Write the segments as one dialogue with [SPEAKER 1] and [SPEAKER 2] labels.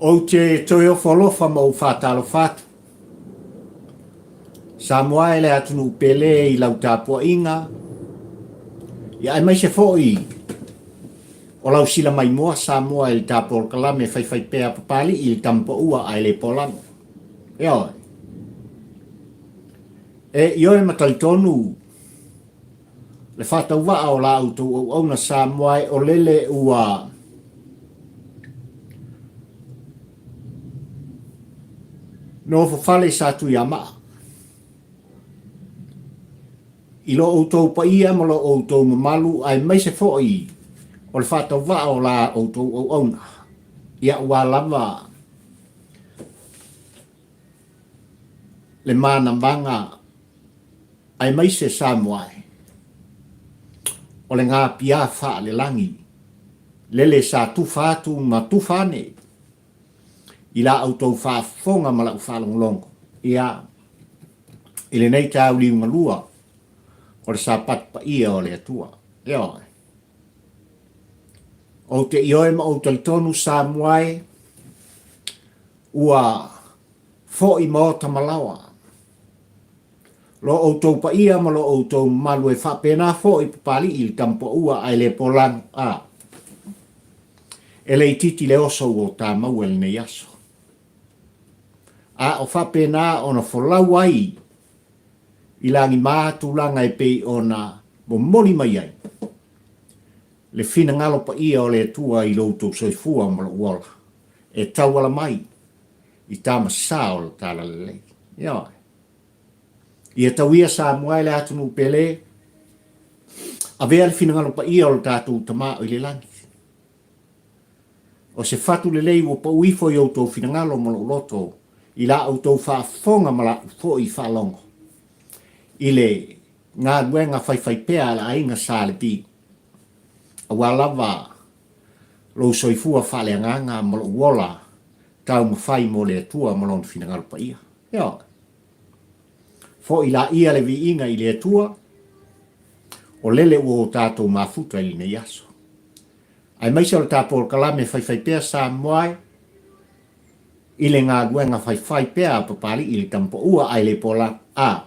[SPEAKER 1] Ou te toe ofo alofa ma ou faatalofa atu. Samoa e le atunuu pele i lau tapuaiga, ia aemaise foi o lau sila maimoa Samoa i le tapolokalame faifaipea Papalii i le Tamapaua ae le Poalano. Ioe. E ioe ma talitonu le faatauvaa o la outou auauna Samoa e o lele ua nofo fale sa Tuiamaa i lo outou paia ma lo outou mamalu aemaise foi o le faatauvaa o la outou auauna ia ua lava le manavaga aemaise Samoa e, o le gapia faalelagi lele sa tufa atu ma tufa ane i la outou faafofoga ma lau faalogologo, ia, i lenei tauliugalua o le Sapatu paia o le Atua. Ioe. Ou te ioe ma ou talitonu Samoa e, ua foi maota malaoa Lo outou paia ma lo outou mamalu e faapena foi Papalii le Tamapaua ae le Polanu a e le itiiti le oso ua o ta maua i lenei aso. A o faapena ona folau ai i lagima tulaga e pei ona momoli mai ai le finagalo paia o le Atua i lo outou soifua ma lou ola e tauala mai i tama sa o le Talalelei. Ioe. Ia tau ia Samoa e le atunuu pele, avea le finagalo paia o le tatou Tama o i le lagi. O se fatu lelei ua pau ifo i outou finagalo ma lou loto i la outou faafofoga ma la'u foi faalogo i le galuega faifaipea a le aiga Sa Levi, aua lava lou soifua faaleagaga ma lou ola taumafai mo le Atua ma Lona finagalo paia. Ioe. Foi laia le viiga i le Atua, o lele ua o tatou mafuta i lenei aso. Aemaise o le ta polokalame faifaipea Samoa e, i le galuega faifai pea a Papalii i le Tamapaua ae le pola a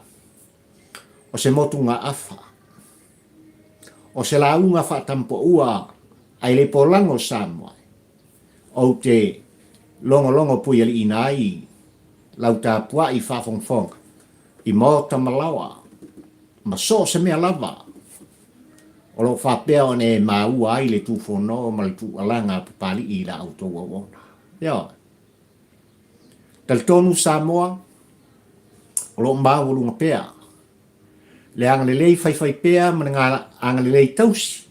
[SPEAKER 1] o se motugaafa, o se lauga faatamapaua ae le polago Samoa e. Ou te logologo puialiiina ai lau tapuai faafogafoga i maota ma laoa ma so o se mea lava o lo o faapea ona e maua ai le tufono ma le tuualaga a Papalii i la outou auauna. Ioe. Talitonu Samoa, o lo o maualuga pea le agalelei faifaipea ma le agalelei tausi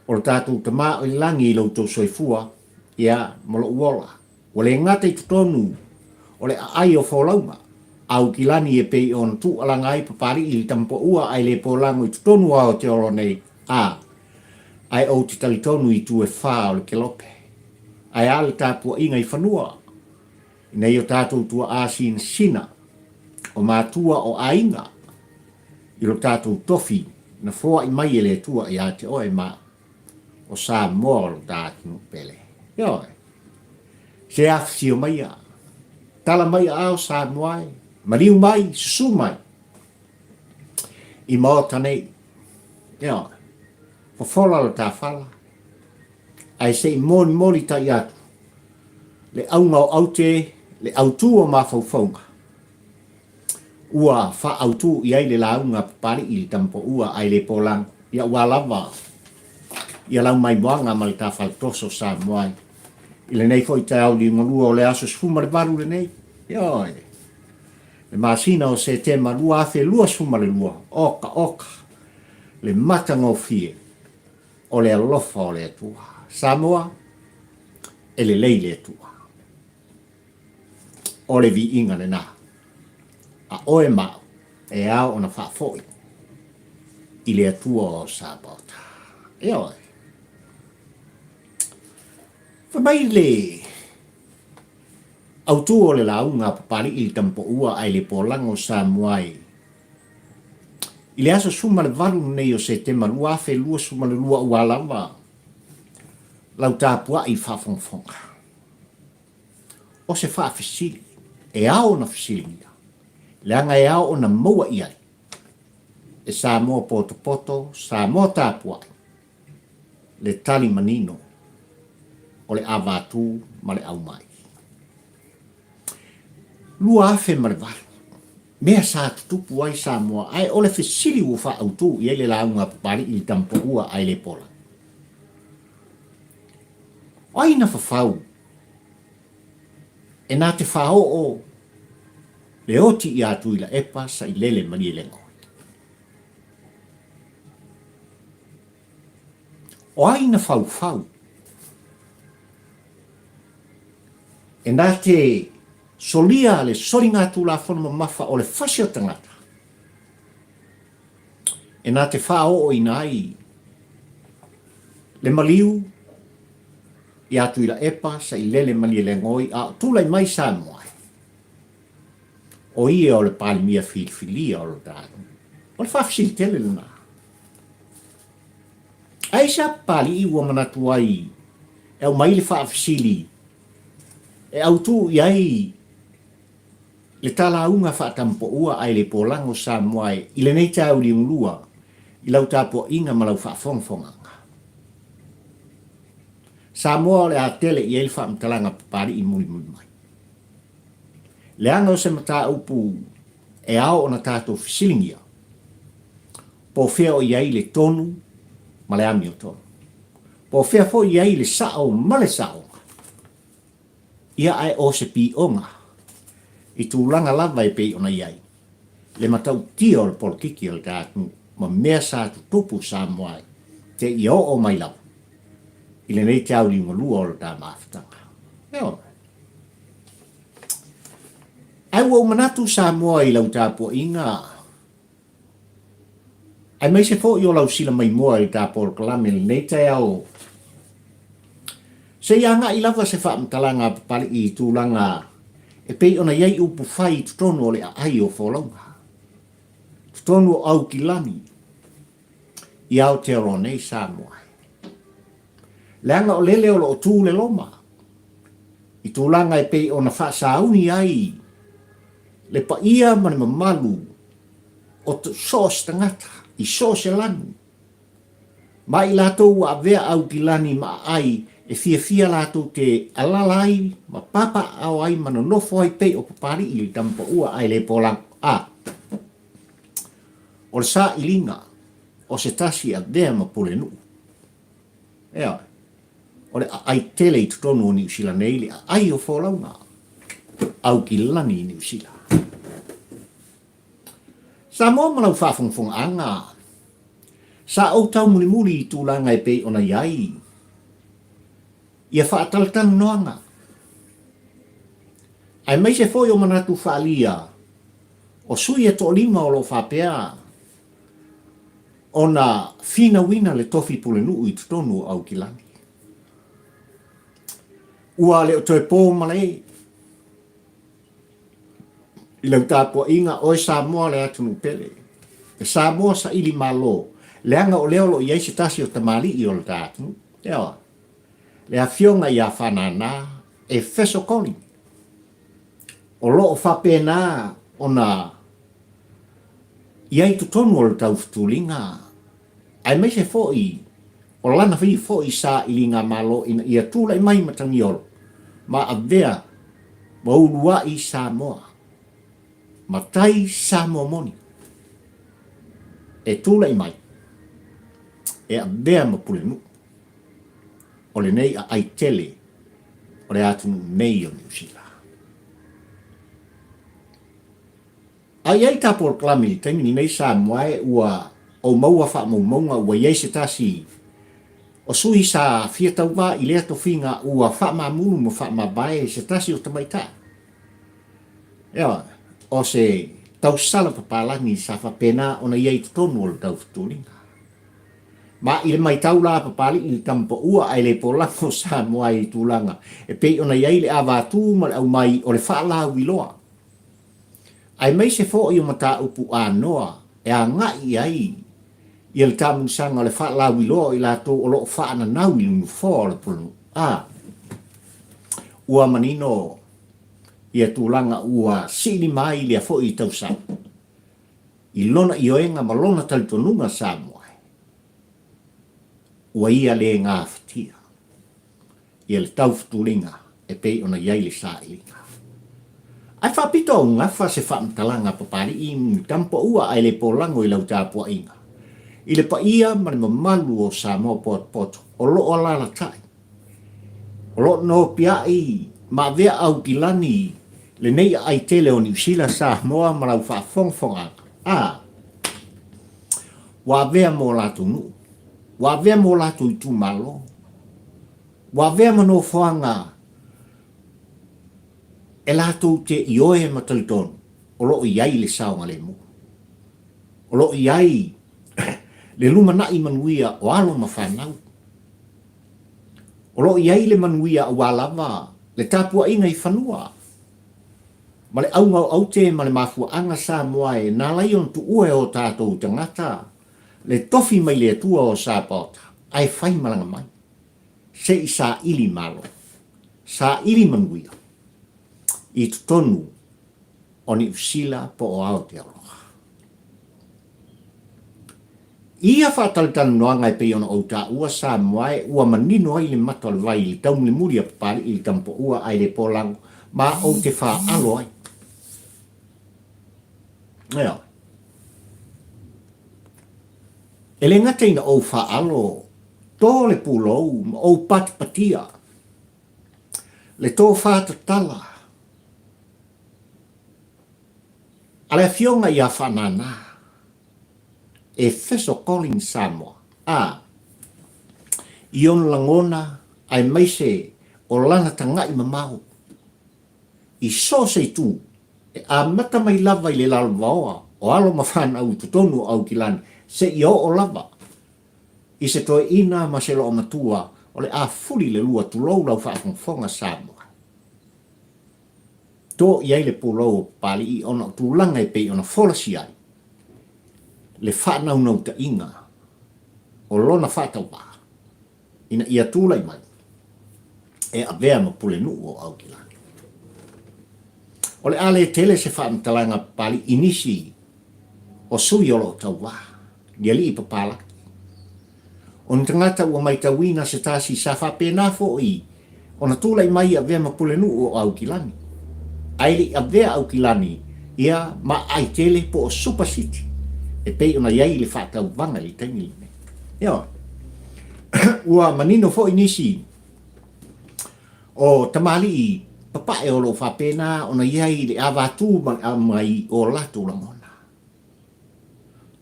[SPEAKER 1] o lo tatou Tama o i le Lagi i lo outou soifua, ia, ma lou ola. Ua le gata i totonu o le aai o folauga, a Ukilani e pei ona tuualaga ai Papalii i le Tamapaua ae le polago i totonu o Aotearoa nei, a, ae ou te talitonu i itu e fa o le kelope. Ae a le tapuaiga i fanua i nei o tatou tuaa sinasina, o matua o aiga, i lo tatou tofi na foai mai e le Atua ia te oe ma o Samoa o lo ta atunuu pele. Ioe. Se afifio maia, tala mai aao Samoa e, maliu mai, susu mai i maota nei. Ioe. Fofola lo ta fala, ae se i molimoli tai atu le auga o aute, le autū o mafaufauga, ua faaautu i ai le lauga a Papalii i le Tamapaua ae le Polago, ia ua lava ia lau maimoaga ma le ta faletoso Samoa i lenei foi taeao liugalua o le aso 18 lenei, ioe, le masina o Setema 2022, oka oka le matagofie o le alofa o le Atua. Samoa, e lelei le Atua. O le viiga lena a oe ma au e ao ona faafoi i le Atua o Sapaota. Ioe. Fai mai le autū o le lauga a Papalii i le Tamapaua ae le Polago Samoa i i le aso 18 lenei o Setema 2022 ua lava lau tapuai faafogafoga. O se faafesili e ao ona fesiligia, leaga e ao ona maua i ai e Samoa potopoto, Samoa tapuai, le tali manino o le avatū ma le aumai. 2008, mea sa tutupu ai Samoa, ae o le fesili ua faaautu i ai le lauga a Papali'i i le Tamapaua ae le pola. O ai na fafau e na te faaoo le oti iā Tuilaepa Sailele Malielegaoi? O ai na faufau e na te solia le soligatulafono mamafa o le fasi o tagata e na te faaooina ai le maliu iā Tuilaepa, Sailele Malielegaoi a o tulai mai Samoa ai, o ia o le Palemia filifilia o lo ta atunuu. O le faafesili tele lena. Aisea Papalii ua manatu ai e aumai le faafesili e autu i ai le talauga faatampoua ae le polago Samoa i lenei taeao liugulua i lau tapuaiga ma lau faafogafogaga. Samoa o le a tele i ai le faamatalaga Papalii mulimuli mai. Leaga o se mataupu e ao ona tatou fesiligia, po o fea o i ai le tonu ma le amiotonu, po o fea foi i ai le sao ma le saoga, ia ae o se pioga i tulaga lava e pei ona i ai le matautia o le polokiki o le ta atunuu ma mea sa tutupu Samoa ai seia oo mai lava i lenei taulima lua o le ta mafutaga. Ioe. Ae ua ou manatu Samoa i lau tapuaiga aemaise foi o lau sila maimoa i ta polokalame i lenei taeao, se i agai lava se faamatalaga a Papali'i i tulaga e pei ona i ai upu fai i totonu o le aai o folauga, totonu o Aukilani i Aotearoa nei Samoa. Leaga o lele o lo o tu le loma i tulaga e pei ona faasauni ai le paia ma le mamalu o so o se tagata i so o se lanu, ma i latou ua avea Aukilani ma aai e fiafia latou te alala ai ma papaaao ai ma nonofo ai pei o Papali'i i le Tamapaua ae le polago. A O le sailiga o se tasi e avea ma pulenuu. Ioe. O le aai tele i totonu o Niu Sila nei, le aai o folauga Aukilani i Niu Sila. Samoa ma lau faafogafogaaga, sa ou taumulimuli i tulaga e pei ona i ai ia faatalatalanoaga, aemaise foi o manatu faaalia o sui e toalima o lo o faapea ona finauina le tofi pulenuu i totonu o Aukilani. Ua le o toe po malae i lau tapuaiga, oe Samoa le atunuu pele, e Samoa saili malo, leaga o lea o lo o i ai se tasi o tamalii o le ta atunuu, ioe, le afioga ia Fanana Efeso Colin, o lo o faapena ona i ai i totonu o le taufutuliga, aemaise foi o lana ia foi sailigamalo ina ia tulai mai Matagiolo ma avea ma uluai Samoa, matai Samoa moni e tulai mai e avea ma pulenuu o lenei aai tele o le atunuu nei o Niu Sila. A i ai ta polokalame i le taimi lenei Samoa e ua ou maua faamaumauga ua i ai se tasi o sui sa fia tauva i lea tofiga ua faamamulu ma faamavae e se tasi o tamaitai. Ioe, o se tausala papalagi sa faapena ona i ai i totonu o le taufutuliga. Ma i le maitau la a Papali'i i le tamapaua ae le polago Samoa i tulaga e pei ona i ai le avatū ma le aumai o le faalauiloa aemaise foi o mataupu anoa e agai i ai ia le taamilosaga o le faalauiloa o i latou o lo o faananau i le nofoa o le Pulenuu. A Ua manino. ia tulaga ua siilima ai lea foi tausaga i lona ioega ma lona talitonuga Samoa ua ia le gafatia ia le taufutuliga e pei ona i ai le sailiga. Ae faapito augafa se faamatalaga a Papalii ni tamapaua ae le polago i lau tapuaiga i le paia ma le mamalu o Samoa potopoto o lo o alalatai, o lo o nopiai ma avea Aukilani lenei aai tele o Niu Sila, Samoa ma lau faafogafogaaga, a ua avea mo latou nuu, ua avea mo latou itumalo, ua avea ma nofoaga e latou te ioe ma talitonu o lo o i ai le saogalemu, o lo o i ai le lumanai manuia o alo ma fanau, o lo o i ai le manuia aua lava le tapuaiga i fanua ma le auga o aute ma le mafuaaga Samoa e na ala ai ona tuua e o tatou tagata le tofi mai le Atua o Sapaota ae fai malaga mai se i saili malo, saili manuia i totonu o Niu Sila po o Aotearoa. I ia faatalatalanoaga e pei ona ou taua Samoa e ua manino ai le mata o le vai i le taumulimuli a Papalii i le Tamapaua ae le polago ma ou te faalo ai. Ioe. E le gata ina ou faalo to le pulou ma ou patipatia le tofa tatala a le Afioga ia Faanana Efeso Collins Samoa a i ona lagona aemaise o lana taga'i mamao i so o se itu e amata mai lava i le lalovaoa o alo ma fanau i totonu o Aukilani seia oo lava i se toeaina ma se loomatua o le a fuli le lua tulou lau faafogafoga Samoa. To i ai le pulou o Papalii ona o tulaga e pei ona folasia ai le faanaunautaiga o lona faatauvaa ina ia tulai mai e avea ma pulenuu o Aukilani. O le a le tele se faamatalaga a Papalii i nisi o sui o lo o tauvā, ni alii papalagi. O ni tagata ua maitauina se tasi sa faapena foi ona tulai mai e avea ma pulenuu o Aukilani. Ae le i avea Aukilani ia ma aai tele po o Super City e pei ona i ai le faatauvaga i le taimi lenei. Ioe. Ua manino foi nisi o tamalii papae o lo o faapena ona i ai le avatū ma le aumai o latou lagona.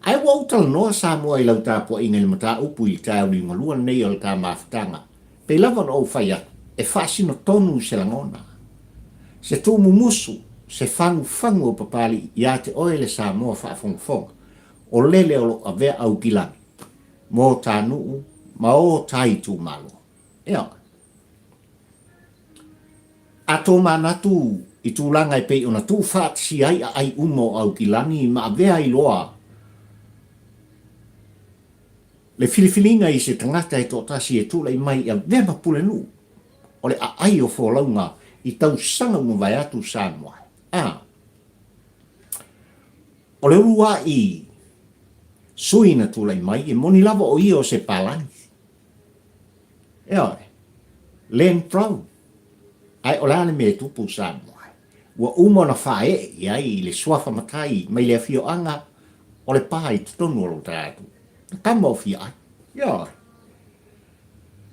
[SPEAKER 1] Ae ua ou talanoa Samoa i lau tapuaiga i le mataupu i le taeao liugalua lenei o le ta mafutaga, pei lava ona ou fai atu, e faasino tonu se lagona, se tuumumusu, se fagufagu o Papalii ia te oe le Samoa faafogafoga, o lele o lo o avea Aukilani mō ta nuu ma ō ta itumalo. Ioe. A tōmanatu i tulaga e pei ona tuufaatasia ai aai uma o Aukilani ma avea ai loa le filifiliga i se tagata e toatasi e tulai mai i avea ma pulenuu o le aai o folauga i tausaga ua mavae atu Samoa. A o le uluai sui na tulai mai e moni lava o ia o se palagi. Ioe. Len Brown. Ae o le a le mea e tupu Samoa? Ua uma ona faaee i ai le suafa matai mai le afioaga o Lepa i totonu o lo tatou na tama o Fiaai. Ioe.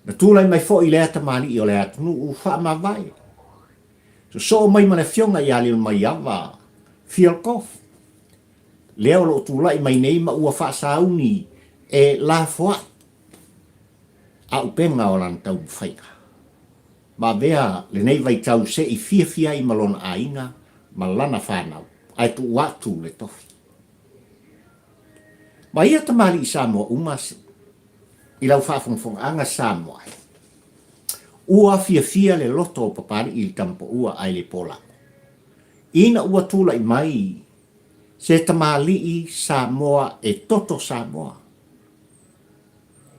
[SPEAKER 1] Na tulai mai foi lea tamalii o le atunuu faamavae. Sosoo mai ma le afioga ia Lilomaiava Fielkoff, lea o lo o tulai mai nei ma ua faasauni e lafoai Auupega o lana taumafaiga. Ma avea lenei vaitau se i fiafia ai ma lona aiga ma lana fanau, ae tuu atu le tofi. Ma ia tamalii Samoa uma i lau faafogafogaaga Samoa e. Ua fiafia le loto o Papalii i le tamapaua ae le polago. Ina ua tulai mai se tamalii Samoa e toto Samoa.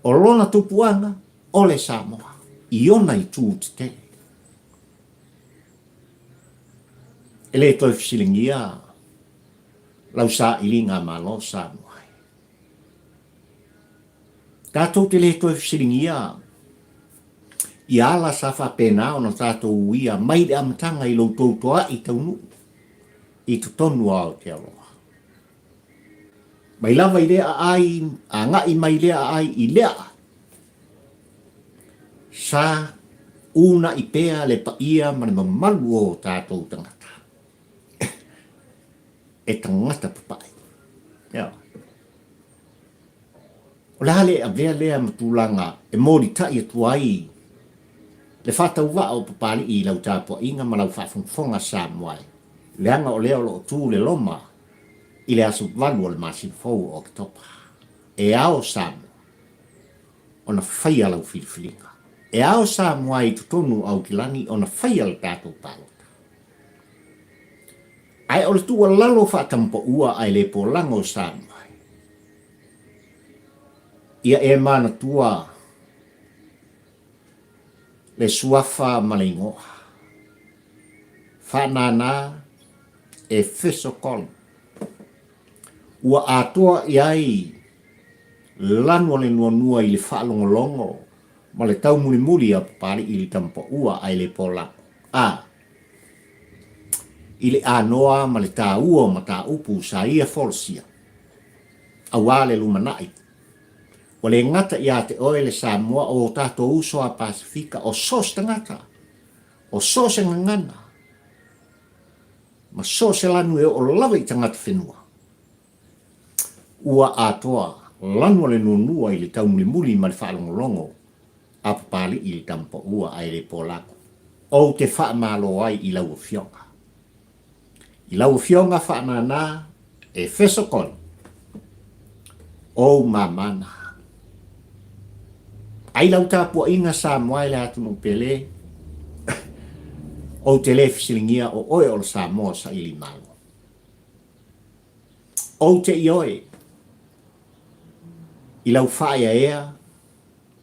[SPEAKER 1] O lona tupuaga o le Samoa i ona itu tetele. E le toe fesiligia lau sailiga Malo Samoa e. Tatou te le toe fesiligia i ala sa faapena ona tatou uia mai le amataga i lo outou toa'i taunuu i totonu o Aotearoa. Mai lava i lea aai, agai mai lea aai i lea aai. Sa una'i pea le paia ma le mamalu o tatou tagata e tagata papae. Ioe. O le a le avea lea ma tulaga e molita'i atu ai le faatauvaa o Papali'i i lau tapuaiga ma lau faafogafoga Samoa e, leaga o lea o lo o tu le loma i le aso 8 o le masina fou o Oketopa. E ao Samoa ona faia lau filifiliga. E ao Samoa i totonu o Aukilani ona faia le tatou palota. Ae o le tuualalo faatampaua ae le polago o Samoa, ia e manatua le suafa ma le igoa. Faanānā Efeso Koli. Ua atoa i ai lanu o le nuanua i le faalogologo ma le taumulimuli a Papali'i i le tamapaua ae le polago. A. I le anoa ma le taua o mataupu sa ia folasia, auā le lumanai. Ua le gata iā te oe le Samoa o o tatou uso a Pasefika, o so o se tagata, o so o se gagana, ma so o se lanu e oo lava i tagata whenua. Ua atoa lanu o le nuanua i le taumulimuli ma le faalogologo a Papali'i i le tamapaua ae le polago. Ou te faamalo ai i lau Afioga. I lau Afioga faanānā e Fesokoli, ou mamana. Ai lau tapuaiga Samoa e le atunuu pele, ou te le fesiligia o oe o le Samoa saili malo. Ou te ioe i lau faaeaea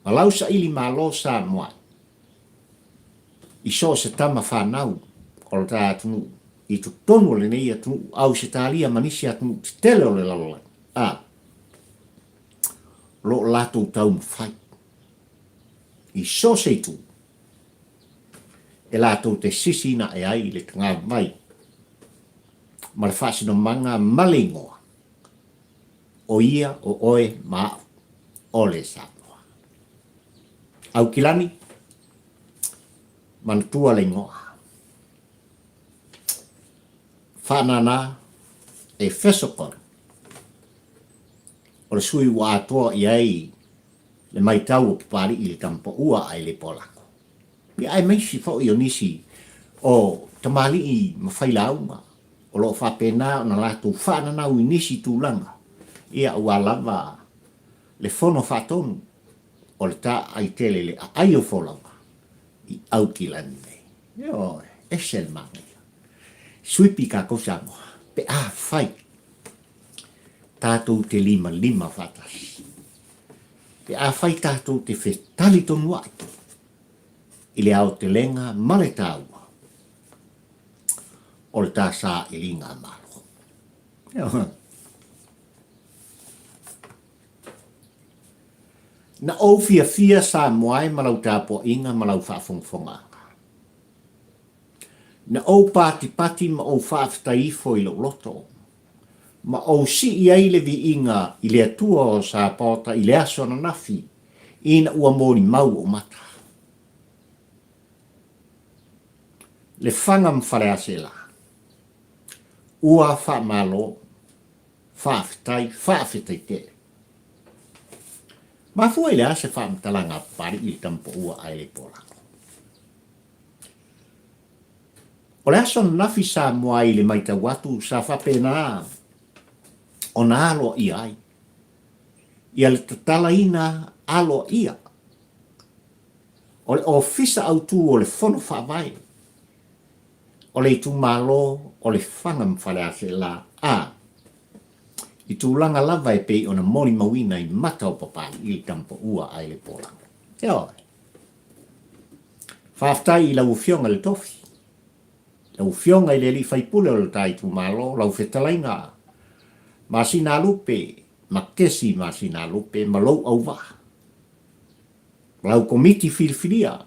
[SPEAKER 1] ma lau saili malo Samoa i so o se tama fanau o le ta atunuu i totonu o lenei atunuu, Ausetalia ma nisi atunuu tetele o le lalolagi, a o lo o latou taumafai i so o se itu e latou te sisiina ae ai le tagavai ma le faasinomaga ma le igoa o ia o oe ma a'u o le Samoa. Aukilani, manatua le igoa. Faanānā, Efeso Koli, o le sui ua atoa i ai le maitau o Papali'i i le tamapaua ae le polako. Ia aemaise foi o nisi o tamalii ma failauga o lo o faapena ona latou faananau i nisi tulaga, ia aua lava le fono faatonu o le taaai tele i le aai o folauga i Aukilani nei. Ioe, ese le manaia. Suipi tatou Samoa pe afai tatou te limalima faatasi. Pe afai tatou te fetali tonu ai i le aotelega ma le taua o le ta sailiga Malo. Na ou fiafia Samoa e ma lau tapuaiga ma lau faafogafogaaga. Na ou patipati ma ou faafetai ifo i lou loto, ma ou sii ai le viiga i le Atua o Sapaota i le aso ananafi, ina ua molimau ou mata. Lefaga ma Faleaseela, ua faamalo, faafetai, faafetai tele. Mafua i le a se faamatalaga a Papali'i i le tamapaua ae le polako? O le aso ananafi Samoa i le maitau atu sa faapena ona aloaia ai ia le tatalaina aloaia o le Ofisa Autu o le Fono Faavae o le itumalo o Lefaga ma Faleaseela a i tulaga lava e pei ona molimauina i mata o Papali'i le tamapaua ae le polago. Ioe. Faafetai i lau Afioga i le Tofi. Lau Afioga i le Alii Faipule o le ta itumalo, lau fetalaiga Masinalupe ma Kesi Masinalupe ma lou auvaa, ma lau komiti filifilia,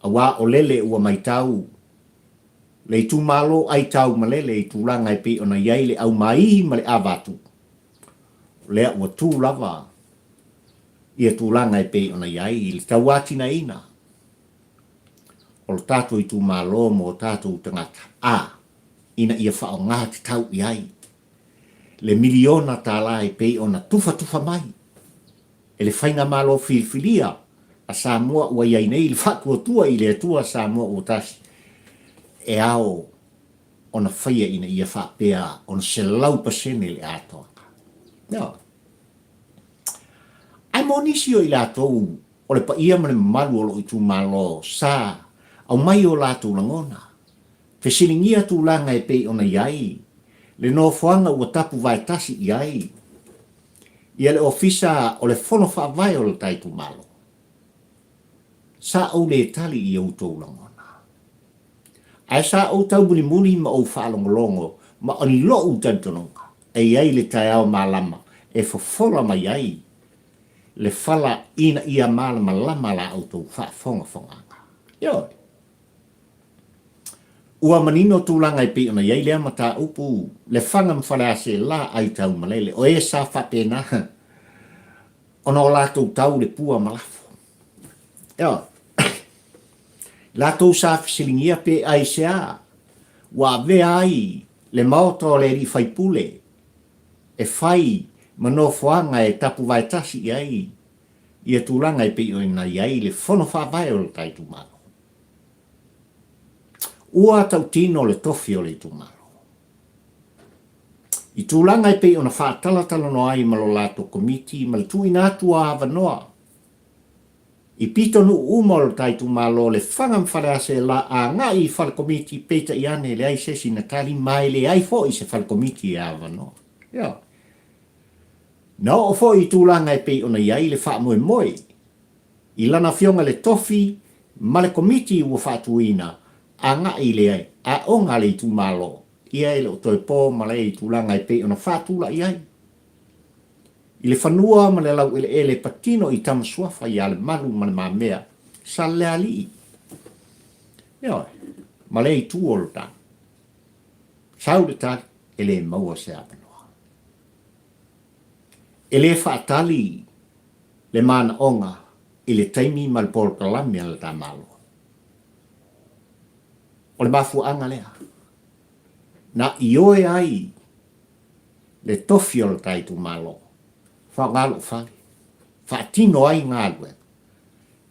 [SPEAKER 1] aua o lele ua maitau le itumalo aitaumalele i tulaga e pei ona i ai le aumaī ma le avatu, o lea ua tu lava ia tulaga e pei ona i ai i le tauatinaeina o lo tatou itumalo mo tatou tagata, a, ina ia faaaoga tatau i ai le miliona tala e pei ona tufatufa mai e le Faigamalo filifilia a Samoa ua i ai nei le faatuatua i le Atua Samoa ua tasi, e ao ona faia ina ia faapea ona 100% le atoaga. Ioe. Ae mo nisi o i latou o le paia ma le mamalu o lou itumalo sa aumai o latou lagona, fesiligia tulaga e pei ona i ai le nofoaga ua tapu vaetasi i ai ia le Ofisa o le Fono Faavae o le ta itumalo. Sa ou le tali i outou lagona. Ae sa ou taumulimuli ma ou faalogologo ma i lou talitonuga e i ai le taeao malama e fofola mai ai le fala ina ia malamalama la outou faafogafogaga. Ioe. Ua manino tulaga e pei ona i ai lea mataupu, Lefaga ma Faleaseela ai Taumalele, o e sa faapena ona o latou tau le pua ma lafo. Ioe. Latou sa fesiligia pe aisea ua avea ai le maota o le alii faipule e fai ma nofoaga e tapuvaetasi i ai ia tulaga e pei ona i ai le fono faavae o le ta itumalo. Ua tautino le tofi o le itumalo. I tulaga e pei ona faatalatalanoa ai ma lo latou komiti ma le tuuina atu o avanoa i pitonuu uma o le ta itumalo Lefaga ma Faleaseela agai i fale komiti peitai ane e leai se isi na tali ma e leai foi se fale komiti e avanoa. Ioe. Na oo foi i tulaga e pei ona i ai le faamoemoe i lana afioga le tofi ma le komiti ua faatuina agai i le aoga a le itumalo, ia e le o toe po ma le i tulaga e pei ona faatulai ai i le fanua ma le laueleele patino i Tama Suafa ia Lemalu ma Le Mamea, Salealii, ioe, ma le itu o le tau. Sau le tali, e le maua se avanoa. E le faatali le manaoga i le taimi ma le polokalame a le ta Malo. O le mafuaaga lea na ioe ai le tofi o le ta itumalo, faaaoga lou fale, faatino ai galuega.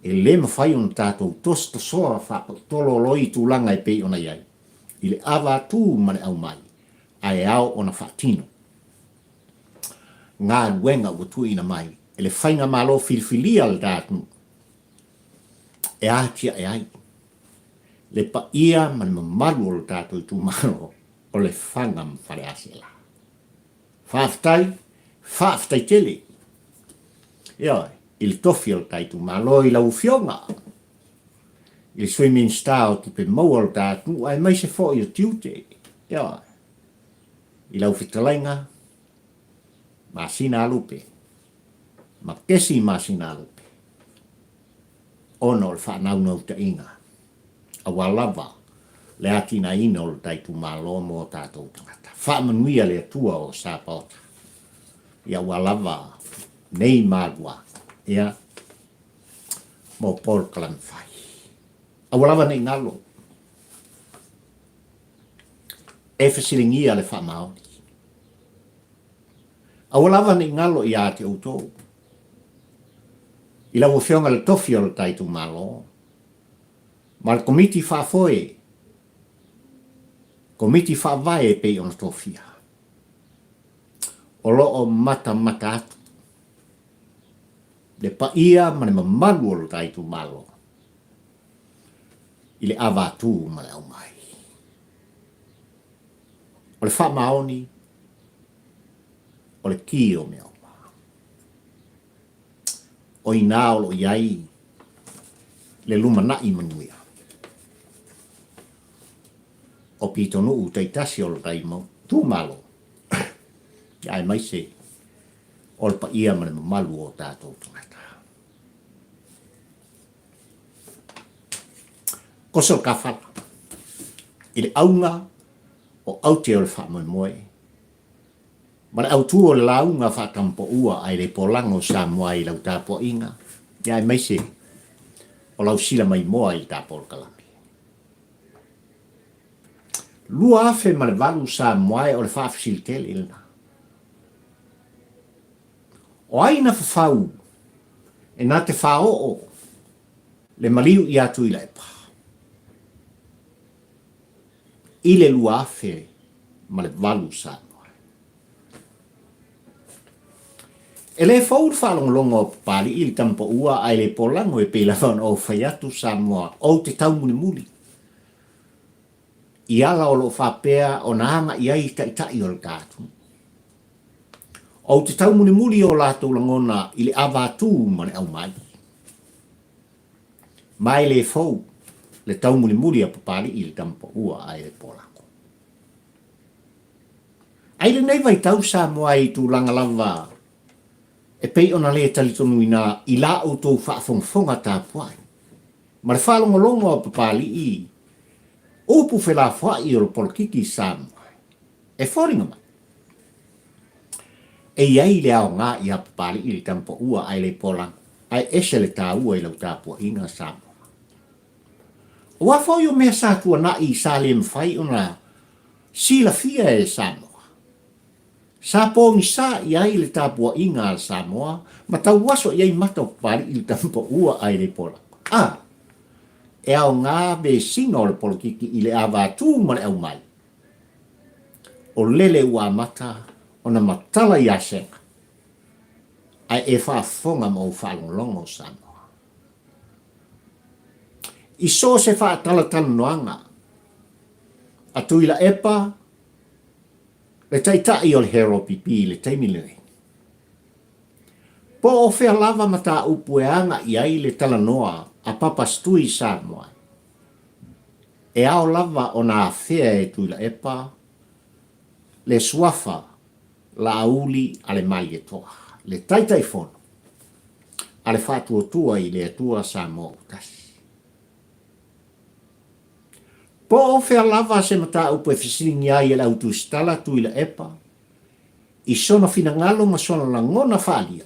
[SPEAKER 1] E le mafai ona tatou tosotosoa faapautololoi i tulaga e pei ona i ai, i le ava atu ma le aumai, ae ao ona faatino galuega ua tuuina mai e le Faigamalo filifilia a le ta atunuu e atiae ai le paia ma le mamalu o le tatou itumalo o Lefaga ma Faleaseela. Faafetai, faafetai tele. Ioe, i le tofi o le ta itumalo i lau Afioga i le Sui Minisita o Tupe Maua o le ta atunuu aemaise foi o tiute. Ioe, i lau fetalaiga Masina Alupe ma Kesi Masina Alupe ona o le faanaunautaiga aua lava le atinaeina o le ta itumalo mo o tatou tagata. Faamanuia le Atua o Sapaota ia aua lava nei malua ia mo polokalame fai. Aua lava nei galo e fesiligia le faamaoni. Aua lava nei galo ia te outou i lau Afioga i le Tofi o le ta itumalo ma le Komiti Faafoe, Komiti Faavae e pei ona tofia, o lo o matamata atu le paia ma le mamalu o le ta itumalo i le ava atu ma le aumai. O le faamaoni, o le ki o mea uma. O i inā o lo o i ai le lumanai manuia. o pitonuu taitasi o lo itumalo, aemaise o le paia ma le mamalu o tatou tagata. Koso le kafala i le auga o aute o le faamoemoe ma le autu o le lauga faatampoua ae le polago Samoa i lau tapuaiga aemaise o lau sila maimoa i le tapolokalame. 2008 Samoa e o le faafesili tele lena. O ai na fafau e na te faaoo le maliu ia Tuilaepa i le 2008 Samoa? E le fou le faalogologo a Papalii i le tamapaua ae le polago e pei lava ona ou fai atu Samoa ou te taumulimuli i ala o lo o faapea ona agai ai taitai o le ta atunuu. Ou te taumulimuli i o latou lagona i le avatū ma le aumai. Ma e le fou le taumulimuli a Papalii i le tamapaua ae le polago. Ai lenei vaitau Samoa i tulaga lava e pei ona le talitonuina i la outou faafogafoga tapuai ma le faalogologo a Papalii upu felafoai o le polokiki Samoa e foliga mai e i ai le aoga ia Papalii le tamapaua ae le polago ae ese le taua i lau tapuaiga Samoa. Aua foi o mea sa tuanai sa le mafai ona silafia e Samoa. Sa pogisa i ai le tapuaiga a Samoa ma tauaso i ai mata o Papalii le tamapaua ae le polago. A! E aoga vesiga o le polokiki i le avatū ma le aumai. O lele ua amata ona matala i asega, ae e faafofoga ma ou faalogologo Samoa. I so o se faatalatalanoaga a Tuilaepa, le taitai o le HRPP i le taimi lenei, po o fea lava mataupu e agai ai le talanoa a Papas Tui Samoa, e ao lava ona afea e Tuilaepa le suafa Laauli a le Malietoa, le Taitaifono a le Faatuatua i le Atua Samoa ua Tasi. Po o fea lava se mataupu e fesiligia ai e le au tusitala Tuilaepa i sona finagalo ma sona lagona faaalia,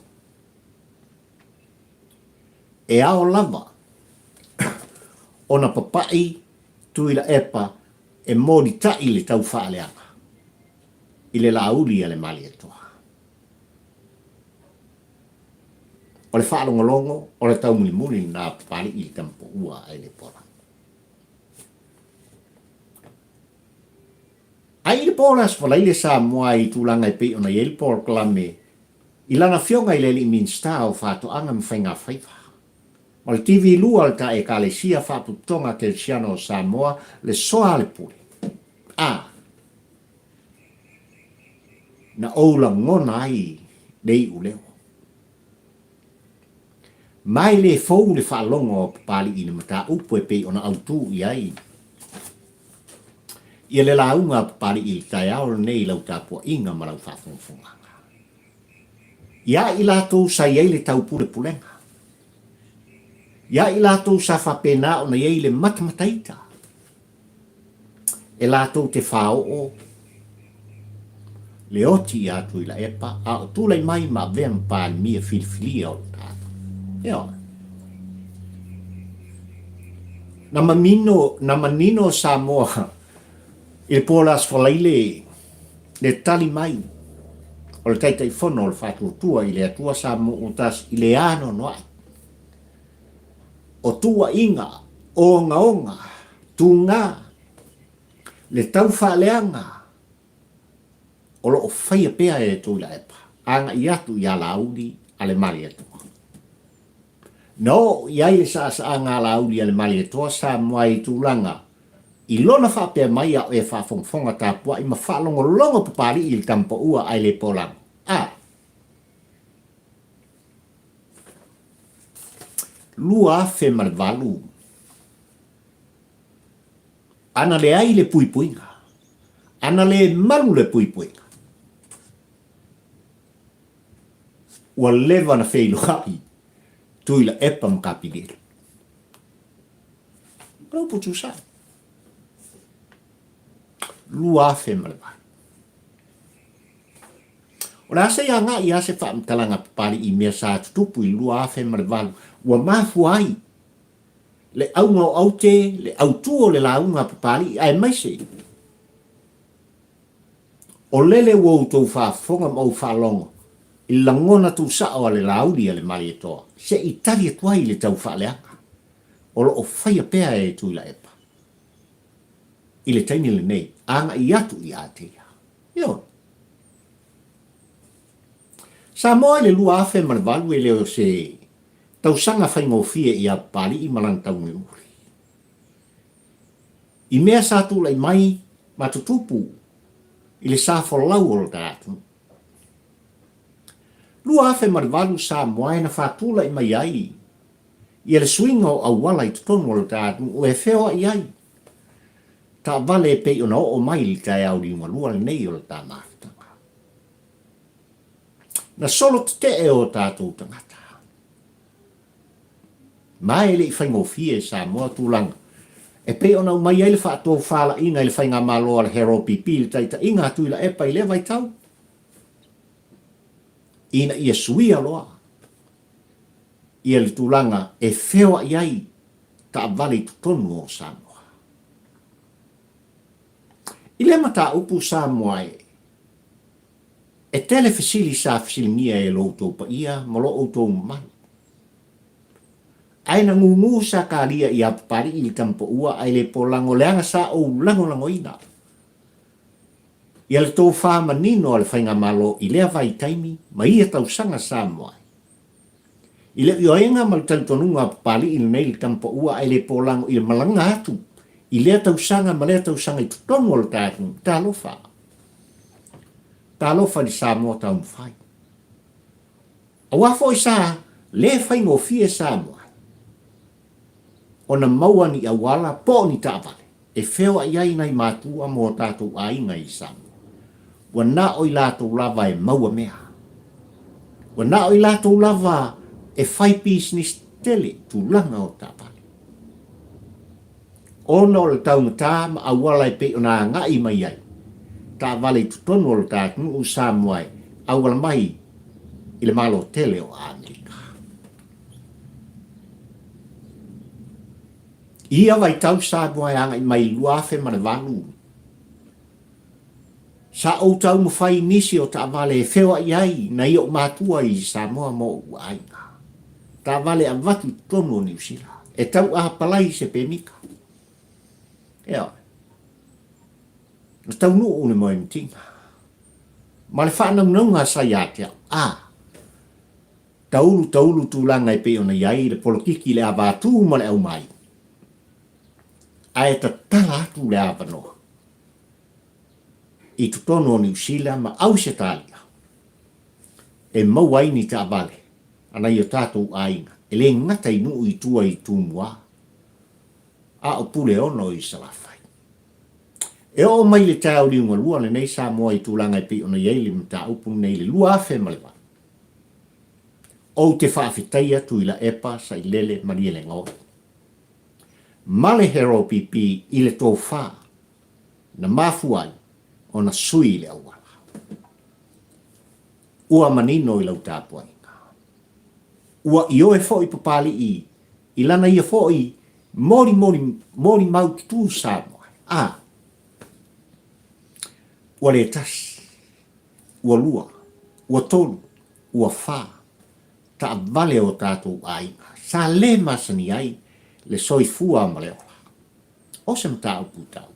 [SPEAKER 1] e ao lava ona papai Tuilaepa e molitai le taufaaleaga i le Laauli a le Malietoa. O le faalogologo o le taumulimuli lena a Papalii i le tamapaua ae le pola. Ai i le po o le Aso Faraile Samoa i tulaga e pei ona i ai le polokalame i lana afioga i le alii Minisita o Faatoaga ma Faigafaiva. Ma le TV 2 o le ta Ekalesia Faapututoga Kerisiano o Samoa, le Soa a le Pule. A. Na ou lagona ai le iuleo. Ma e le fou le faalogo a Papalii i le mataupu e pei ona autū i ai ia le lauga a Papalii i le taeao lenei i lau tapuaiga ma lau faafogafogaga. Iā i latou sa i ai le taupulepulega. Iā i latou sa faapena ona i ai le matamataita. E latou te fāoo le oti iā Tuilaepa a o tulai mai ma avea ma Palemia filifilia o le tatou. Ioe. Na manino, na manino Samoa i le po o le Aso Faraile le tali mai o le Taitaifono o le Faatuatua i le Atua Samoa ua Tasi i le anoanoai o tuuaiga, ogaoga, tuga, le taufaaleaga o lo o faia pea e Tuilaepa agai atu i Alauli a le Malietoa. Na oo i ai le saasaaga Alauli a le Malietoa Samoa i tulaga i lona faapea mai a o e faafogafoga tapuai ma faalogologo Papalii i le tamapaua ae le polago. A. 2008. Ana leai le puipuiga, ana le malu le puipuiga, ua leva na feiloai Tuilaepa ma Kapilielu. O le upu tuusao. 2008. O le a se i agai lava se faamatalaga a Papalii i mea sa tutupu i le 2008 ua mafua ai le auga o aute, le autu o le lauga a Papalii aemaise o lele ua outou faafofoga ma ou faalogo i le lagona tuusao a le Laauli a le Malietoa se i tali atu ai i le taufaaleaga o lo o faia pea e Tuilaepa i le taimi lenei agai atu ia te ia. Ioe. Samoa i le 2008 e le o se tausaga faigofie ia Papalii ma lana taunuiuli. I mea sa tulai mai ma tutupu i le sa folau o lo ta atunuu. 2008 Samoa e na faatulai mai ai ia le suiga o auala i totonu o lo ta atunuu e feoai ai taavale e pei ona oo mai i le taeao liugalua lenei o le ta mafutaga. Na solo tetee o tatou tagata. Ma e le i faigofie e Samoa tulaga e pei ona aumai ai le faatofalaiga i le faigamalo a le Harold PP i le taitaiga a Tuilaepa i lea vaitau ina ia suia loa ia le tulaga e feoai ai taavale i totonu o Samoa. I lea mataupu Samoa e E tele fesili sa fesiligia e lo outou paia ma lo outou mamalu. Ae na gugu sa kalia ia Papalii i le tamapaua ae le polago leaga sa ou lagolagoina ia le tofa manino a le Faigamalo i lea vaitaimi ma ia tausaga Samoa ai. I le ioega ma le talitonuga a Papalii lenei le tamapaua ae le polago i le malaga atu i lea tausaga ma lea tausaga i totonu o le ta atunuu. Talofa! Talofa i le Samoa taumafai. Aua foi sa le faigofie Samoa ona maua ni auala po o ni taavale e feoai ai nai matua ma o tatou aiga i Samoa. Ua na o i latou lava e maua mea. Ua na o i latou lava e fai pisinisi tele tulaga o taavale. Ona o le taugata ma auala e pei ona agai mai ai taavale i totonu o lo ta atunuu Samoa e auala mai i le Malo tele o Amerika. I ia vaitau Samoa e agai mai i le 2008, sa ou taumafai i nisi o taavale e feoai ai nai ou matua i Samoa ma ou aiga. Taavale avatu i totonu o Niu Sila e tau apalai se pemita. Ioe. Na taunuu le moemitiga ma le faanaunauga sa ia te au, a taulu taulu tulaga e pei ona i ai le polokiki i le ava atu ma le aumai, ae tatala atu le avanoa i totonu o Niu Sila ma Ausetalia e maua ai ni taavale a nai o tatou aiga e le gata i nuu i tua i Tumua, a o Puleono i Salafai. E oo mai le taeao liugalua lenei Samoa i tulaga e pei ona i ai le mataupu lenei i le 2008. Ou te faafetai atu i Laepa Sailele Malielegaoi ma le Harold PP i le tofa na mafua ai ona sui le auala. Ua manino i lau tapuaiga. Ua ioe foi Papalii i lana ia foi molimoli molimau tutū Samoa, a ua le tasi, ua lua, ua tolu, ua fa taavale o tatou aiga sa le masani ai le soifua ma le ola. O se mataupu taua.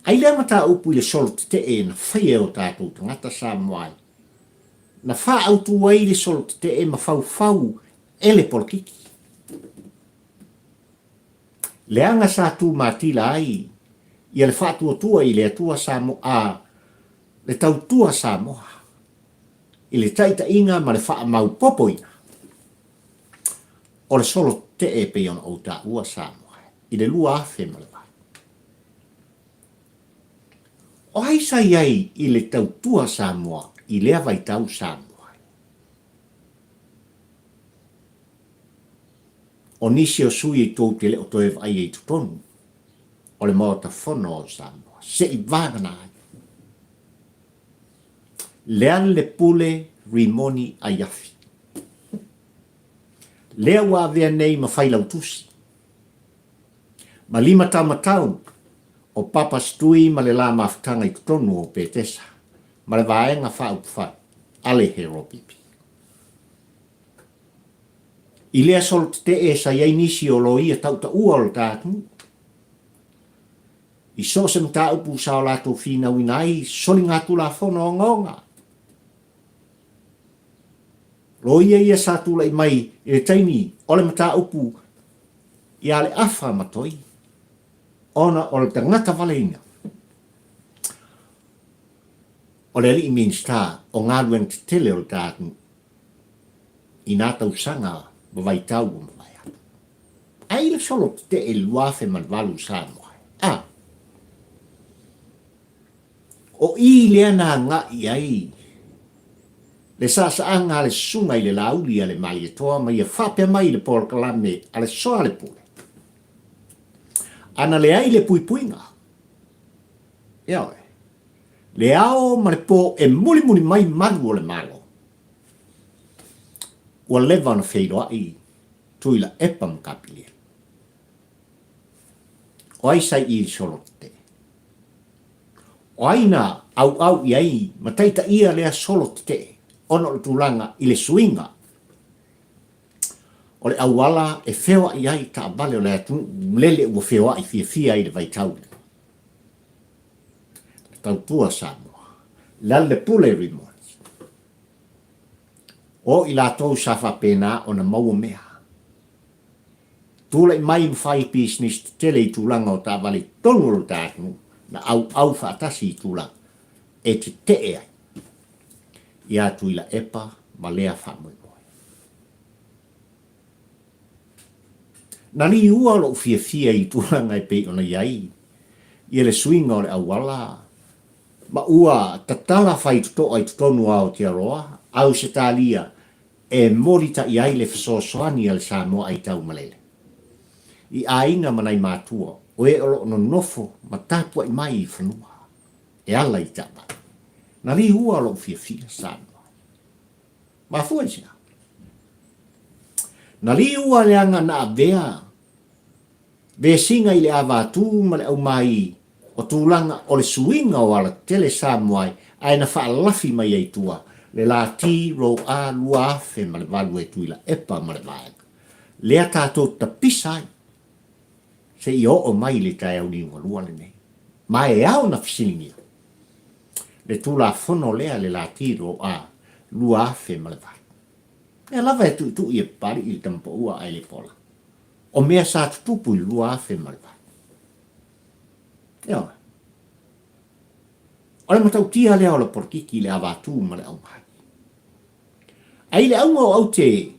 [SPEAKER 1] Ai lea mataupu i le solo tetee na faia e o tatou tagata Samoa ai, na faaautu ai le solo tetee ma faufau e le polokiki. Leaga sa tumatila ai ia le faatuatua i le Atua Samoa, a le tautua Samoa i le taitaiga ma le faamaupopoina o le solo tetee e pei ona ou taua Samoa. i le 2008. O ai sa i ai i le tautua Samoa i lea vaitau Samoa ai? O nisi o sui e tou te le o toe vaaia i totonu o le Maota Fono o Samoa, se i vagana ai Lealailepule Rimoni Aiafi, lea ua avea nei ma Failautusi, ma limataumatau o Papa Stui ma le la mafutaga i totonu o Petesa ma le Vaega Faaupufai a le Herobibi. I lea solo tetee sa i ai nisi o loia tautaua o le ta atunuu, i so o se mataupu sa o latou finauina ai soligatulafono ogaoga. Loia ia sa tulai mai i le taimi o le mataupu ia Leafa ma Toi, ona o le tagata valeina o le alii Minisita o Galuega Tetele o le ta atunuu i nā tausaga ma vaitau ua mavae atu. Ai le solo tetee i le 2008 Samoa ai. A! O i lea na agai ai le saasaaga a le susuga i le Laauli a le Malietoa ma ia faapea mai i le polokalame a le Soalepule, Ana leai le puipuiga, ioe, le ao ma le po e mulimuli mai malu o le Malo, ua leva ona feiloai Tuilaepa ma Kapilielu. O ai sa i i solo tetee? O ai na auau i ai ma taitaia lea solo tetee ona o le tulaga i le suiga o le auala e feoai ai taavale o le atunuu lele ua feoai fiafia i le vaitau lea? Le tautua Samoa, Lealailepule Remotes. O i latou sa faapena ona maua mea. Tulai mai ma fai pisinisi tetele i tulaga o taavale i totonu o lo ta atunuu na auau faatasi i tulaga e tetee ai ia Tuilaepa ma lea faamoemoe. Na liua lou fiafia i tulaga e pei ona i ai ia le suiga o le auala ma ua tatala faitotoa i totonu o Aotearoa, Ausetalia e molitaʻi ai le fesoasoani a le Samoa aitaumalele i aiga ma nai matua o e o lo o nonofo ma tapuaʻi mai i fanua e ala i taavale. Na liua lou fiafia Samoa. Mafua i sea? Na liua leaga na avea vesiga i le avatū ma le aumāī o tulaga o le suiga o alatetele Samoa ai ae na faalafi mai ai tua le lati ro a 2008 e Tuilaepa ma le vaega lea tatou tapisa ai seia oo mai i le taeao liugalua lenei. Ma e ao ona fesiligia le Tulafono lea le lati ro a 2008. Mea lava e tuitui e Papali'i le tama paua ae le pola. O mea sa tutupu i le 2008. Ioe. O le matautia lea o le polokiki i le avatū ma le aumai. Ae i le auga o aute,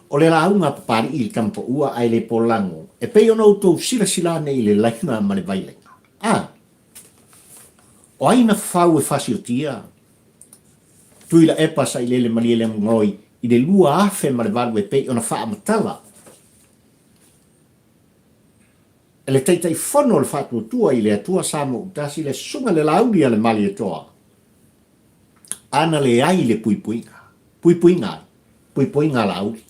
[SPEAKER 1] o le lauga a Papali'i i le tama paua ae le polago, e pei ona outou silasila ane i le laina ma le vailaina. A! O ai na fafau e fasiotia Tuilaepa Sailele Malielegaoi i le 2008 e pei ona faamatala e le Taitaifono o le Faatuatua i le Atua Samoa Utasi le Susuga le Laauli a le Malietoa, ana leai le puipuiga. Puipuiga ai? Puipuiga a Laauli.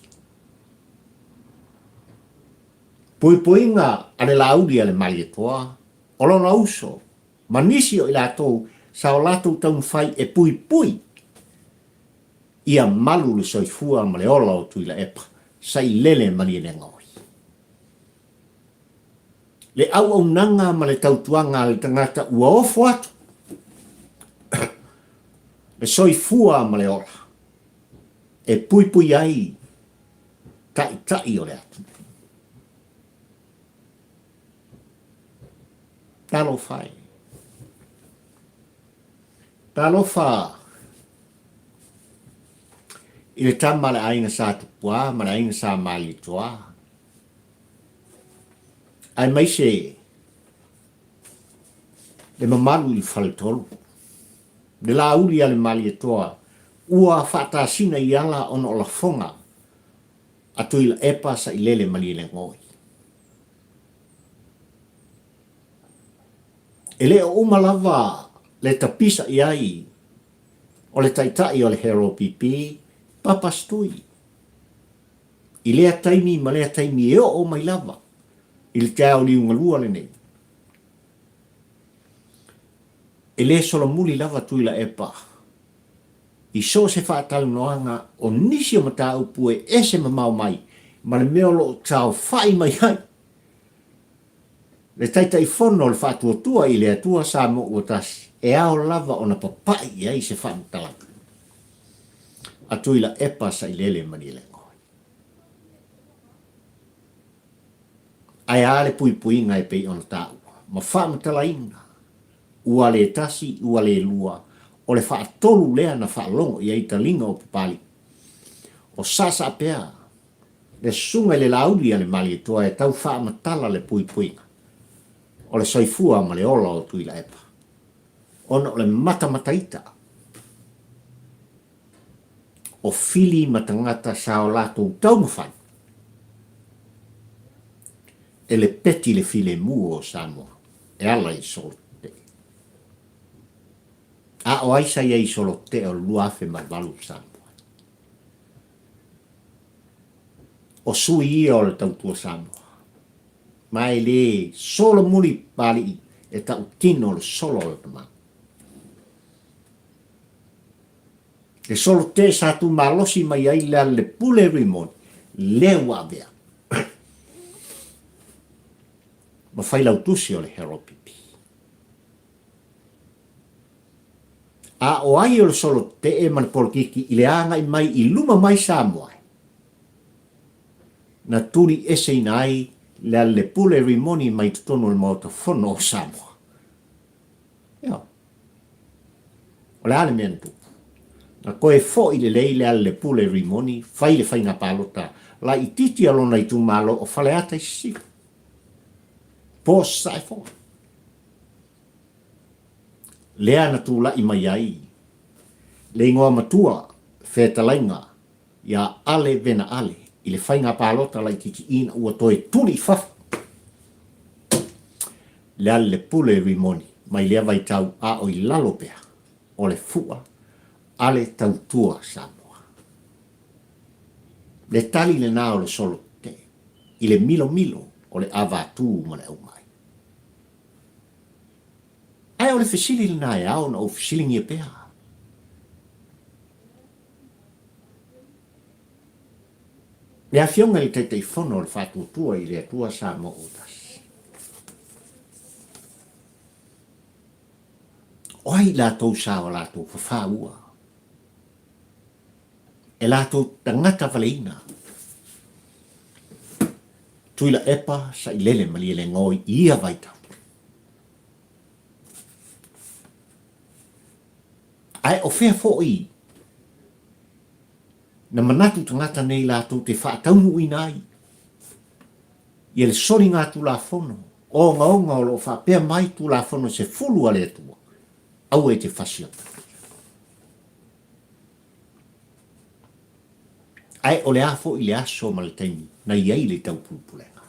[SPEAKER 1] Puipuiga a le Laauli a le Malietoa, o lona uso ma nisi o i latou sa o latou taumafai e puipui ia malu le soifua ma le ola o Tuilaepa, Sailele Malielegaoi. Le auaunaga ma le tautuaga a le tagata ua ofo atu le soifua ma le ola e puipui ai taitai o le atunuu. Talofa e. Talofa i le tama a le aiga Sa Tupuā ma le aiga Sa Malietoa. Aemaise le mamalu i le faletolu, le lāuli a le Malietoa ua faatasina i ala ona o lafoga a Tuilaepa Sailele Malielegaoi. E le o uma lava le tapisa i ai o le taitai o le HRPP, Papa Stui, i lea taimi ma lea taimi e oo mai lava i le taeao liugalua lenei. E le solomuli lava Tuilaepa i so o se faatalanoaga o nisi o mataupu e ese mamao mai ma le mea o lo o taofai mai ai le Taitaifono o le Faatuatua i le Atua Samoa Ua Tasi, e ao lava ona papai i ai se faamatalaga a Tuilaepa Sailele Malielegaoi. Ae a le puipuiga e pei ona taua ma faamatalaina ua le tasi ua le lua, o le faatolu lea na faalogo i ai taliga o Papalii. O Saasaapea, le susuga i le Laauli a le Malietoa e tau faamatala le puipuiga o le soifua ma le ola o Tuilaepa, ona o le matamataita o fili ma tagata sa o latou taumafai e lepeti le filemu o Samoa e ala i solotetee. A o ai sa i ai i solotetee o le 2008 Samoa? O sui ia o le tautua Samoa. Ma e le solomuli Papalii e tautino le solo o le tama. Le solo te sa tu malosi mai ai le le pule Rimoni, lea ua avea. Ma failautusi o le HRPP. A o ai o le solo tetee ma le polokiki i le agai mai i luma mai Samoa e? Na tuli eseina ai le Alelepule Rimoni mai totonu o le Maota Fono o Samoa. Ioe. O le a le mea na tupu? Na toe foi lelei le Alelepule Rimoni fai le faiga palota laitiiti a lona itumalo o Faleata i Sisifo. Po Sasae foi. Lea na tulai mai ai le igoa matua fetalaiga iā Ale Vena Ale i le faiga palota laitiiti ina ua toe tuli i fafo le Alelepule Rimoni mai lea vaitau a o i lalo pea o le fua a le Tautua Samoa. Le tali lena o le solo tetee i le milomilo o le avatū ma le aumai. Ae o le fesili lena e ao ona ou fesiligia pea. Le Afioga i le Taitaifono o le Faatuatua i le Atua Samoa ua Tasi. O ai i latou sa o latou fafaua? E latou tagata valeina. Tuilaepa Sailele Malielegaoi i ia vaitau. Ae o fea foi na manatu tagata nei latou te faataunuuina ai ia le soligatulafono ogaoga o lo o faapea mai Tulafono 10 a le Atua, aua e te fasiota. Ae o le a foi le aso ma le taimi na i ai le taupulepulega?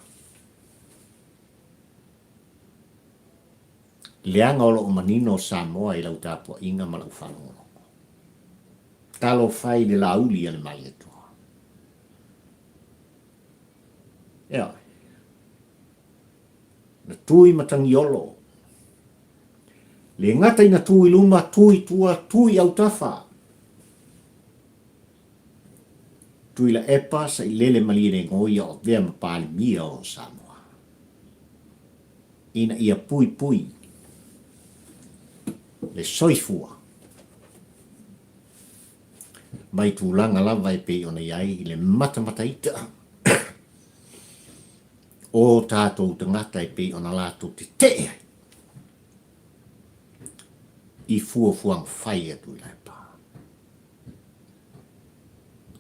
[SPEAKER 1] Leaga o lo o manino Samoa i lau tapuaiga ma lau faalogologo. Talofa e i le lāuli a le Malietoa. Ioe. Na tu i Matagiolo. Le gata ina tu i luma, tu i tua, tu i autafa. Tuilaepa Sailele Malielegaoi a o avea ma Palemia o Samoa. Ina ia puipui le soifua mai tulaga lava e pei ona i ai le matamataita o tatou tagata e pei ona latou tetee ai i fuafuaga fai a Tuilaepa.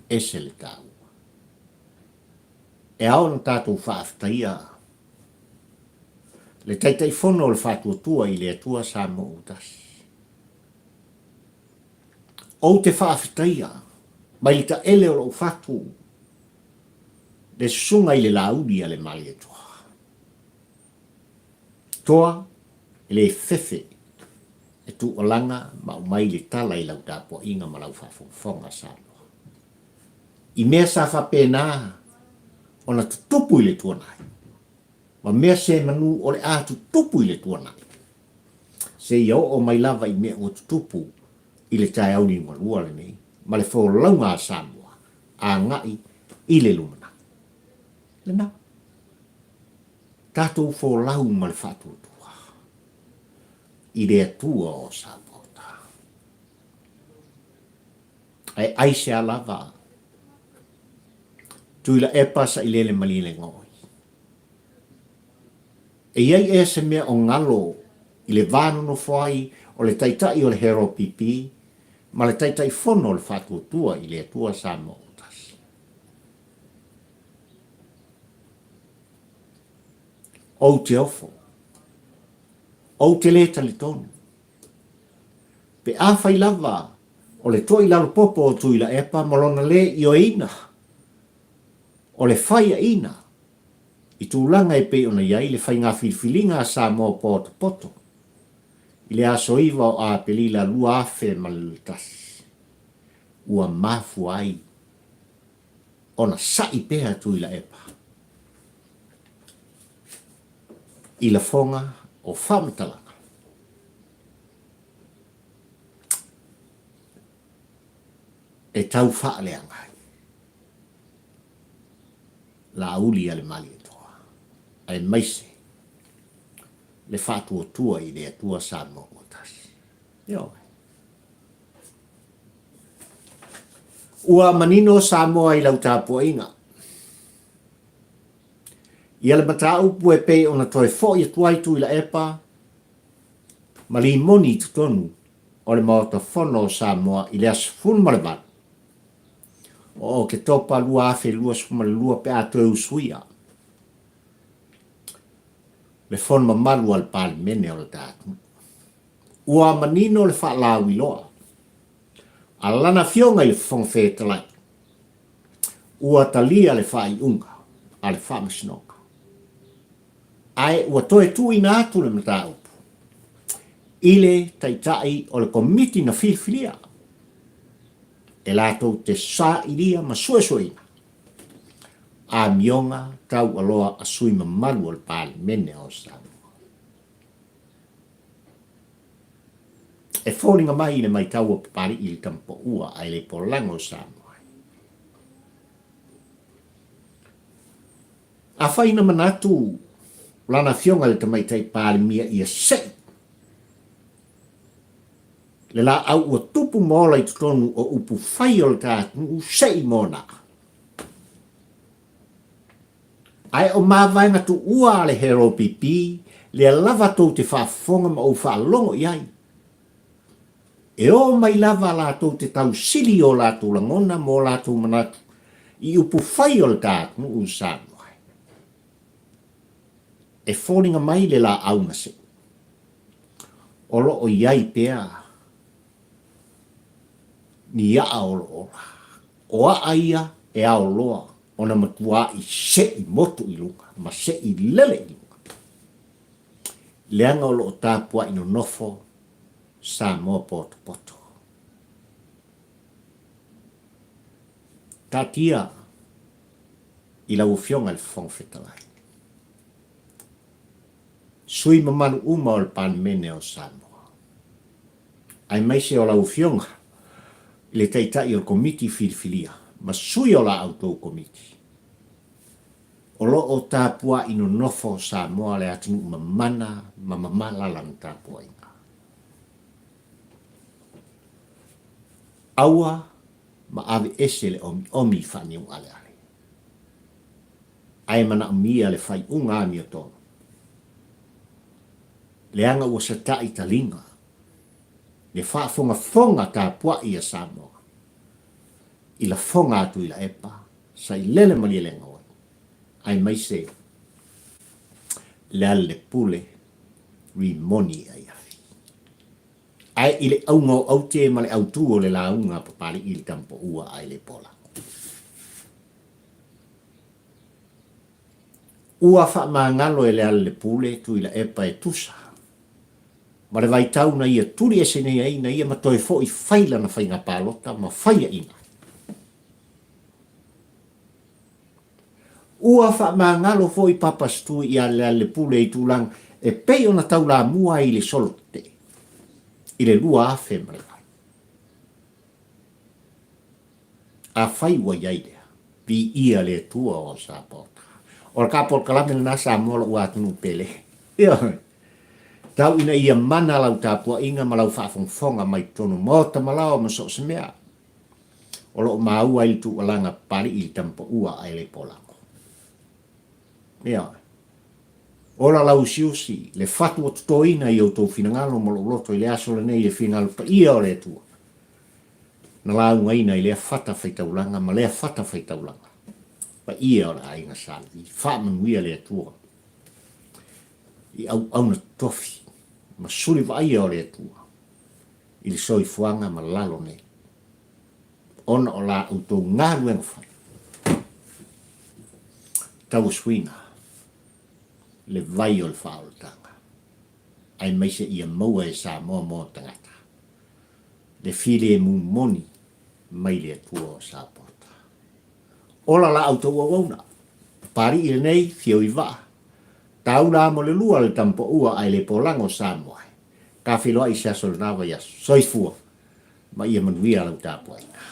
[SPEAKER 1] Ese le taua. E ao ona tatou faafetaia. Le Taitaifono o le Faatuatua i le Atua Samoa ua Tasi. Ou te faafetaia mai le taele o lou fatu le susuga i le Laauli a le Malietoa. Toa e le fefe e tuualaga ma aumai le tala i lau tapuaiga ma lau faafogafoga Samoa. I mea sa faapena ona tutupu i le tuanai, ma mea se manu o le a tutupu i le tuanai, seia oo mai lava i mea ua tutupu i le taeao liugalua lenei ma le folauga a Samoa agai i le lumanai. Lena. Tatou folau ma le faatuatua i le Atua o Sapaota. Ae aisea lava Tuilaepa sailele malielegaoi. E i ai ea se mea o galo i le va nonofo ai o le Taitai o le HRPP ma le Taitaifono o le Faatuatua i le Atua Samoa ua Tasi? Ou te ofo. Ou te lē talitonu. Pe afai lava o le toilalopopo o Tuilaepa ma lona lē ioeina o le faiaina i tulaga e pei ona i ai le faiga filifiliga a Samoa potopoto i le aso 9 o Aperila 2001, ua mafua ai ona sa'i pea Tuilaepa i lafoga o faamatalaga. E tau faaleaga ai Laauli a le Malietoa, aemaise le faatuatua i le Atua Samoa ua tasi. Ioe. Ua manino Samoa i lau tapuaiga. Ia le mataupu e pei ona toe foi atu ai Tuilaepa ma limoni i totonu o le Maota Fono o Samoa i le aso 18 o Oketopa 2022 pe a toe usuia le Fono mamalu a le Palemene o le ta atunuu. Ua manino le faalauiloa a Lana Afioga i le Fofoga Fetalai, ua talia le faaiuga a le Faamasinoga, ae ua toe tuuina atu le mataupu i le Taitai o le Komiti na filifilia e latou te sailia ma suesueina amioga taualoa a sui mamalu o le Palemene o Samoa. E foliga mai i le maitau a Papalii i le tamapaua ae le polaga o Samoa ai. Afai na manatu lana afioga i le Tamaitai Palemia ia sei le laau ua tupu ma ola i totonu o upu fai o le ta atunuu sei mona. Ae o mavaega tuua a le HRPP lea lava tou te faafofoga ma ou faalogo i ai. E oo mai lava latou te tausili i o latou lagona ma o latou manatu i upu fai o le ta atunuu i Samoa. E foliga mai le laau na seu. O lo o i ai pea ni a'a o lo o ola. O a'a ia e ao loa ona matua'i se'i motu i luga ma se'i lele i luga. Leaga o lo o tapua'i nonofo Samoa potopoto. Taatia i lau Afioga i le Fofoga Fetalai, sui mamalu uma o le Palemene o Samoa, aemaise o lau Afioga i le Taitai o le Komiti Filifilia ma sui o la outou Komiti, o lo o tapua'i nonofo Samoa le atunuu mamana ma mamala lana tapuaiga. Aua ma aveese le omiomi faaniualeale, ae manaomia le faaiuga amiotonu, leaga ua sata'i taliga le faafogafoga tapua'i a Samoa i lafoga a Tuilaepa, Sailele Malielegaoi, aemaise Lealailepule. Rimoni Aiafi. Ae i le auga o aute ma le autū o le lauga a Papali'i i le Tamapaua ae le Polago. Ua faamagalo e Lealailepule Tuilaepa e tusa ma le vaitau na ia tuli ese nei ai na ia ma toe fo'i fai lana faiga palota ma faiaina. Ua faamagalo foi Papa Stui ia Lealailepule i tulaga e pei ona taulamua ai i le solo tetee i le 2008. Afai ua i ai lea, viia le Atua o Sapota. O le ka polokalame lena Samoa lou atunuu pele. Ioe. Tau ina ia mana lau tapuaiga ma lau faafogafoga mai totonu maota ma laoa ma so o se mea. O lo o maua ai le tuualaga Papali'i i le tamapaua ae le polago. Ioe. Ola lau usiusi, le fatu ua totoina i outou finagalo ma lou loto i le aso lenei i le finagalo paia o le Atua. Na laugaina i lea fata faitaulaga ma lea fata faitaulaga. Paia o le aiga Sa Levi, faamanuia le Atua i auauna totofi ma suli vaaia o le Atua i le soifuaga ma lalo nei, ona o la outou galuega fai. Tauasuina le vai o le faaolataga, aemaise ia maua e Samoa mo tagata le filemu moni mai le Atua o Sapota. Ola la outou auauna, Papali'i lenei, fio i vaa, taula amo le lua le tamapaua ae le polago o Samoa e. Ka feiloai i se aso o lena vaiaso. Soifua ma ia manuia lau tapuaiga.